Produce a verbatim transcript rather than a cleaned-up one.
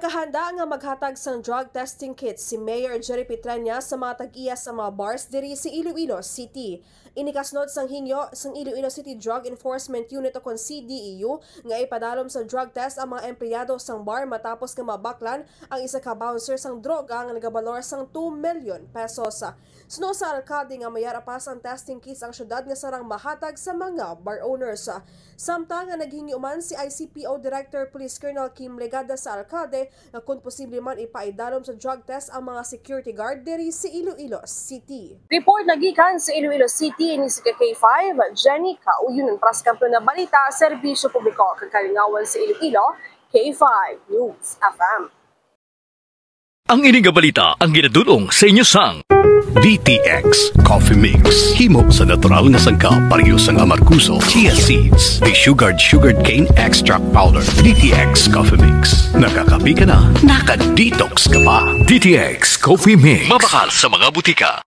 Kahanda nga maghatag sang drug testing kits si Mayor Jerry Petrania sa mga tag-iya sa mga bars diri sa Iloilo City. Ini kasunod sang hingyo sang Iloilo City Drug Enforcement Unit o kon C D E U nga ipadalom sa drug test ang mga empleyado sang bar matapos nga mabaklan ang isa ka bouncer sang droga nga nagabalor sang two million pesos. Suno sa alkalde nga mayara pa sang testing kits ang syudad nga sarang mahatag sa mga bar owners. Samtang nga naghingiuman si I C P O Director Police Colonel Kim Legada sa alkalde nga kon posible man ipaidalom sa drug test ang mga security guard diri sa Iloilo City. Report nagikan sa Iloilo City, ini si K five, Jenny Kauyon, para sa Kampiyon nga Balita, Serbisyo Publiko kag Kalingawan sa Iloilo, K five News F M. Ang ini nga balita ang ginadul-ong sa inyo sang D T X Coffee Mix. Himo sa natural nga sangkap, pareho sang amargoso, chia seeds, desugared sugarcane extract powder. D T X Coffee Mix. Nakakape ka na, naka-detox ka pa. D T X Coffee Mix. Mabakal sa mga butika.